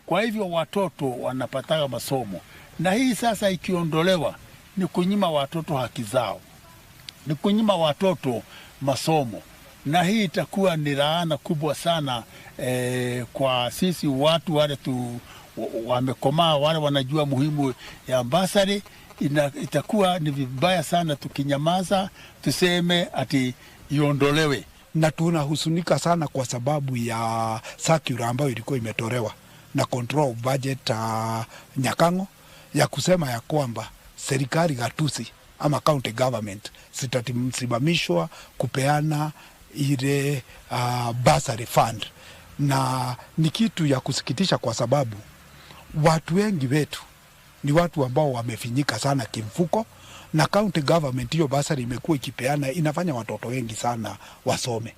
Kwa hivyo watoto wanapataga masomo, na hii sasa ikiondolewa ni kunyima watoto haki zao, ni kunyima watoto masomo, na hii itakuwa ni laana kubwa sana kwa sisi watu wale tu wamekomaa, wale wanajua muhimu ya basari. Itakuwa ni vibaya sana tukinyamaza tuseme ati iondolewe. Na tunahusunika sana kwa sababu ya circular ambayo ilikuwa imetolewa na Control of Budget Nyakango ya kusema ya kwamba serikali gatusi ama county government zitasimamishwa kupeana ile bursary fund, na ni kitu ya kusikitisha kwa sababu watu wengi wetu ni watu ambao wamefinyika sana kimfuko, na county government hiyo bursary imekuwa ikipeana inafanya watoto wengi sana wasome.